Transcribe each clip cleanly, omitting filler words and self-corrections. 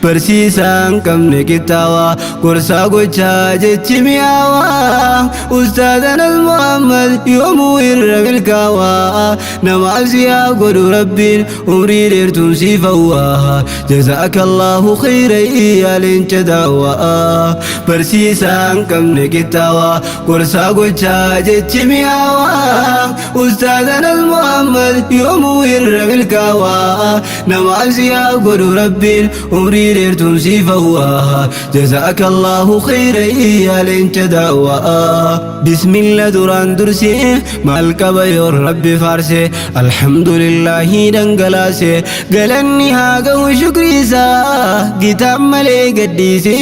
Barsiisaan qabne qixxaawaa gorsaa gochaa jechi mi'aawaa Ustaadanas Muhammad yoomuu irra milkaawaa namaaf siyaa godhu Rabbiin umrii dheertuun siif hawwaa Jazaakallaahu khayran yaa leenca daawwaa Barsiisaan qabne qixxaawaa gorsaa gochaa jechi mi'aawaa Ustaadanas Muhammad yoomuu irra milkaawaa namaaf siyaa godhu Rabbiin umrii dheertuun siif hawwaa Jazaakallaahu khayran yaa leenca daawwaa Bismillah duraan dursee maal qaba yoo Rabbi faarse Alhamdulillaahi dhangalaase galanni haa ga'u shukrii isaa gitaan malee gadhiise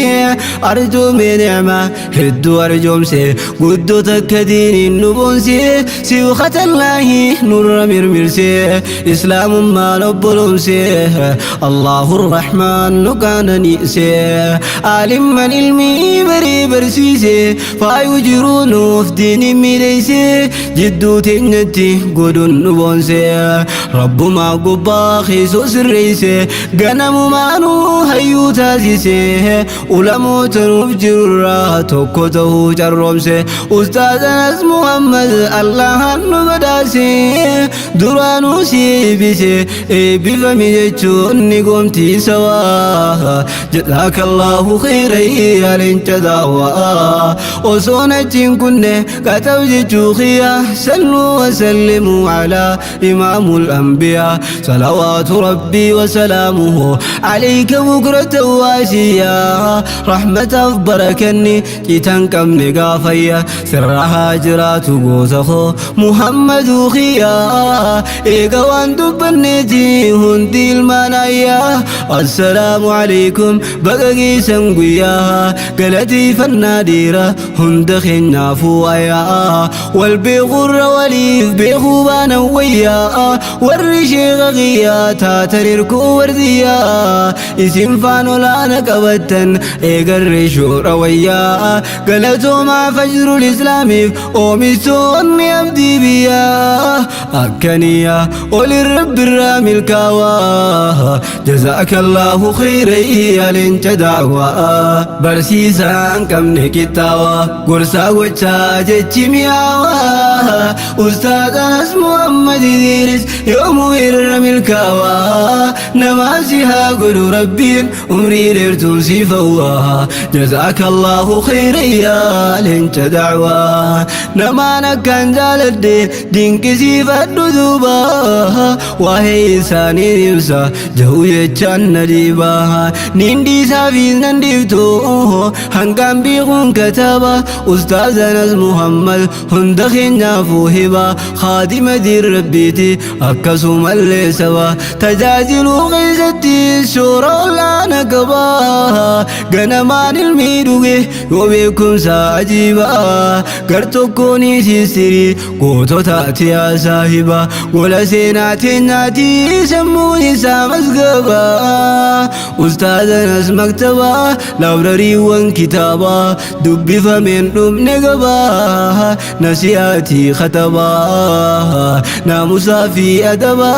arjoomee ni'maa hedduu arjoomse guddoo takka diiniin nu boonse siwqatallaahi nurra mirmirse islaamummaan obboloomse Allahu Rahmaan nu qaananiise aalimman ilmii barii barsiise faayu jiruu nuuf diini miidheyse jidduu teenyatti godhuun nu boonse Rabbumaa gubbaa keessoo sirreeyse ganamumaanuu hayyuu taasise ulamoota nuuf jirurraa tokko ta'uu carroomse Ustaazanas Muhammad Allahan nu badhaase duraanuu si eebbise eebbifami jechuun ni goomtii sawaa Jazaakallahu khayran yaa leenca daawwaa osoon achiin kunne qaxaw jechuu kiyya salluu wasallimuu alaa imaamul anbiyaa salawaatu rabbii wasalaamuhu alayka bukratan waasiyyaa rahmataaf barakanni citan qabne gaafayya sirra haa jiraatu goota koo Muhammaduu kiyyaa eega waan dubbanneeti hundi ilmaan ayyaa assalaamu alaikum baga geessan guyyaa galateeffannaa dhiira hunda keenyaafuu ayyaa wal beekurra waliif beekuu baanan wayyaa warri sheeka kiyyaa taatan hirkuu wardiyyaa isin faan olaana qabattan eegarree shoora wayyaa galatoomaa fajrul islaamiif oomishtoonni abdii biyyaa akkaniyaa olin rabbirraa milkaawaa Jazaakallahu khayran yaa leenca daawwaa barsiisaan qabne qixxaawaa gorsaa gochaa jechi mi'aawaa Ustaadanas Muhammad Idris yoomuu irra milkaawaa namaa si haa godhu Rabbiin umrii dheertuun siif hawwaa Jazaakallahu khayran yaa leenca da'waa namaan akkaan jaaladhe dinqisiifadhu duuba waa'ee isaanii ibsa jahu jechaan na dhiiba nin dhiisaafiis nan dhiiftu hangaan beekuun kataba ustaazanas Muhammad hunda keenyaafuu hiba khaadima diin rabbiiti akkasumallee saba tajaajiluu keessatti shoora olaana qaba ganamaan ilmii dhuge yoo beekumsa ajiiba gar tokkoon isistirii gootota tiyaa saahiba gola seenaa teenyaati sammuun isaa masgaba ustaazanas maktaba laabrariiwwan kitaaba dubbifameen dhumne gaba nasiyaatii katabaa naamusaa fi adaba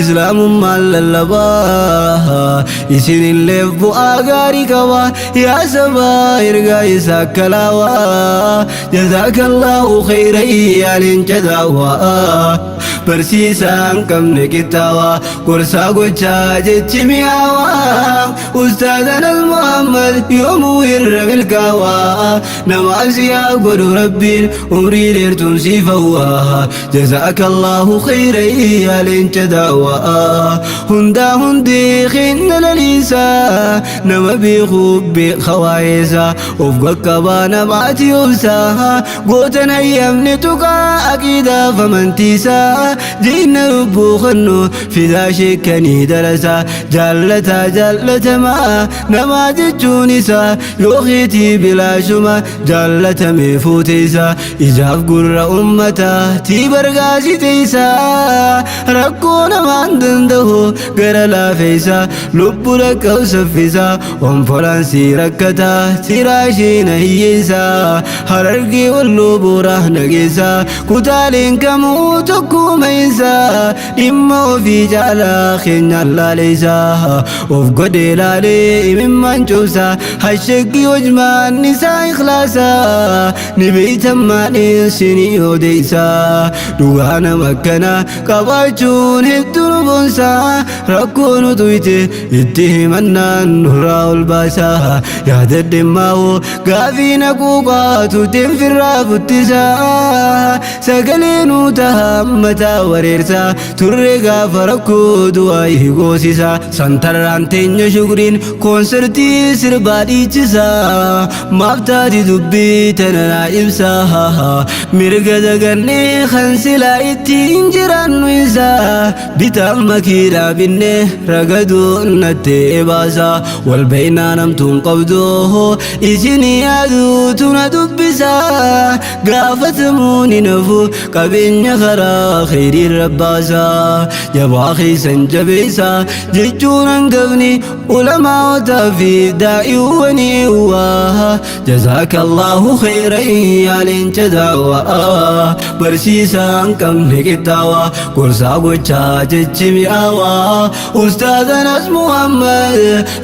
islaamummaan lallabaa isinilleef bu'aa gaarii qaba yaa sabaa ergaa isaa kalaawaa Jazaakallahu khayran yaa leenca daawwaa barsiisaan qabne qixxaawaa gorsaa gochaa jechi mi'aawaa Ustaadanas Muhammad yoomuu irra milkaawaa namaaf siyaa godhu Rabbiin umrii dheertuun siif hawwaa Jazaakallahu khayran yaa leenca daawwaa hundaa hundee keenya laliisaa nama beekuu beeka waa'eesaa of qaqqabaa namaati obsaa gootan hayyamni tuqaa aqiidaaf amantiisaa diinna lubbuu kennu fidaa sheekanii darasaa jaallataa jaallatamaa namaa jechuun isaa yoo keetii bilaashuma jaallatamee fuute isaa ijaaf gurra ummataa tii bargaasite isaa rakkoo namaan danda'u gara laafeessa lubbu dhaqqabu saffisa Konfiraansii rakkataa tiraashii na hiyyeessa Harargee Walloo Booraa nageessa kutaaleen kamuu tokkuma. lammaysa dhimma ofii caalaa keenyaan laaleessa of godhee laalee imimmaan cobsa hashaggi hojmaan isaa ikhlaasa ni beeytammaan isinii odeessa dhugaa nama akkana qabaachuun hedduu nu boonsa rakkoo nu tuyte itti himannaan nurraa ol baasa yaadadhe maa'oo gaafii na quuqaa turteen firraa futtisa sagalee nu taha mataa wareersa turre gaafa rakkoo du'aa goosisa santarraan teenya shukriin koonsertii sirbaa dhiichisa maaf taati dubbii tana naa ibsa mirga dagannee kan silaa ittiin jiraannu isa bitaan makiinaa binnee ragaduu nattee baasa wal beeynaa namtuun qabdu isin yaaduutu na dubbisa gaafatamuun hin hafu qabeenya karaa kheyriin rabbaasa jabaa keessan jabeessa jechuun hangafni ulamaa'otaa fi daa'iwwanii waa jazaakallaahu kheyran yaa leenca daawaa barsiisaan qabne qixxaawaa gorsaa gochaa jechi mi'aawaa ustaazanas Muhammad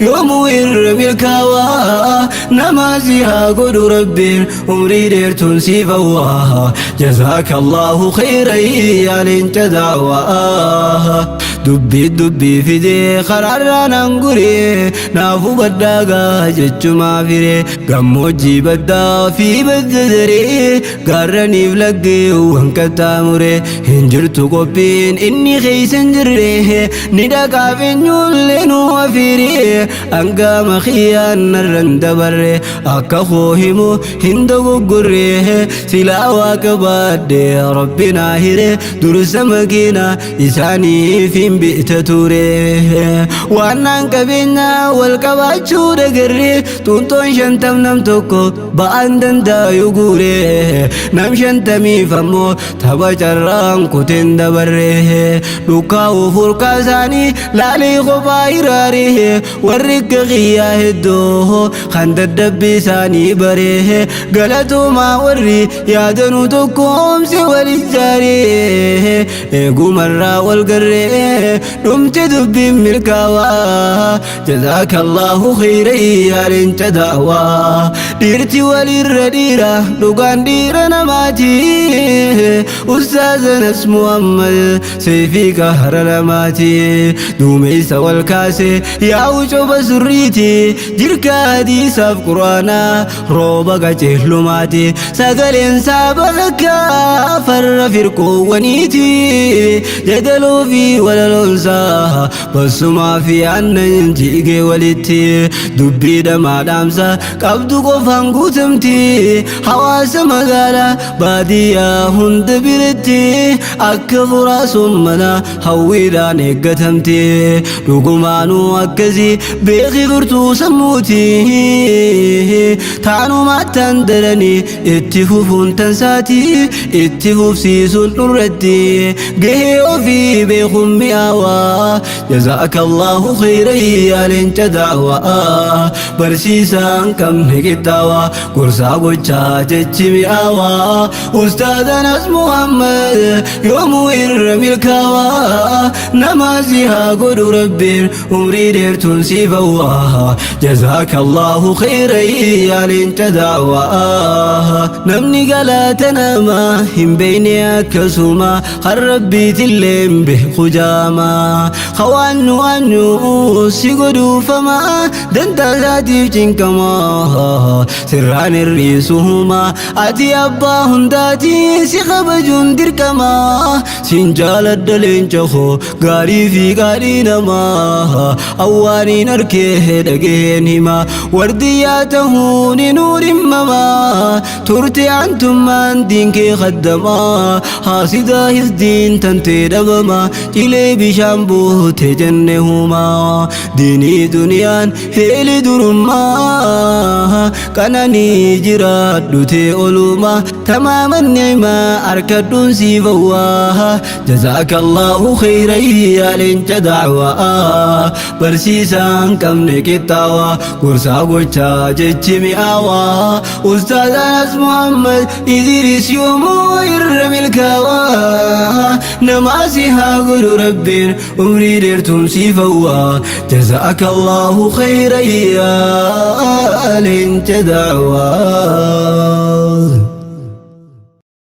yoomuu irra milkaawaa nama si haa godhu rabbiin umrii dheertuun siif hawwaa jazaakallaahu kheyran yaa leenca daawaa dubbii dubbii fidee karaarraa naan guree naaf hubadhaagaa jechumaa firee gammoojjii baddaa fi badda daree gaarraniif laggeewwan qaxxaamure hin jirtu qophiin inni keessa hin jirre ni dhaqaaf eenyullee nu afiire hangama kiyyaan narran dabarre akka koo himu hin dogoggorre silaa waaqa baadhe rabbi naa hire dursa makiina isaaniif hin bita ture waan naan qabeenya wal qabaachuu dagarre xuunxoon 50 nam tokko ba'aan danda'u guure nam 50f ammoo tapha carraan kuteen dabarre dhukkaa'u furkaa isaanii laalii kophaa hiraare warri akka kiyyaa hedduu kan dadhabbii isaanii bare galatoomaa warri yaadanu tokkoomse wal ijaare eegumarraa wal garree dhumte dubbiin milkaawaa jazaakallaahu kheyran yaa leenca daawaa dhiirti walirra dhiira dhugaan dhiira namaati ustaazanas Muhammad seefii qahara lamaati duumeysa wal kaase yaa'u coba surriiti jirka hadiisaaf quraanaa rooba qaceellumaati sagaleen saaba bakka farra firqoowwaniiti jedaluu fi walaloonsaa basumaa fi aannan jigee walitti dubbii dhamaa dhaamsa qabdu qofaan guutamti hawaasa magaalaa baadiyyaa hunda biratti akka furaa sommana hawwiidhaan eeggatamti dhugumaanuu akkasii beeki furtuu sammuuti taanumaattaan daranii itti fufuun tansaati itti fufsiisuun dhurratti gahee ofii beekuun mi'aawaa jazaakallaahu kheyran yaa leenca daawaa barsiisaan qabne qixxaawaa gorsaa gochaa jechi mi'aawaa ustaazanas Muhammad yoomuu irra milkaawaa nama si haa godhu rabbiin umrii dheertuun siif hawwaa jazaakallaahu kheyran yaa leenca daawaa namni galaata namaa hin beeyne akkasuma kan rabbiitillee hin beeku jaamaa kawaannu waanyu si godhuufamaa dantaa isaatiif cinqamaa sirraan hir'isuuma ati abbaa hundaati si kabajuun dirqamaa sin jaaladha leenca koo gaarii fi qaalii namaa awwaaniin arkee dhageen hima wardiyyaa ta'uun nuu dhimmamaa turte antummaan diinkee khaddamaa haasidaa hisdiin tantee dhabamaa cilee Bishaan buute jenne humaa diinii duniyaan heeli durummaa qananii jiraadhu tee olumaa tamaaman ni'maa arkadhuun siif hawwaa. Jazaakallahu khayran yaa leenca da'waa, barsiisaan qabne qixxaawaa, gorsaa gochaa jechi mi'aawaa. Ustaaz Anas Muhammad Idris yoomuu irra milkaawaa, namaa si haa godhu Rabbiin, umrii dheertuun siif hawwaa. Jazaakallahu khayran yaa leenca da'waa.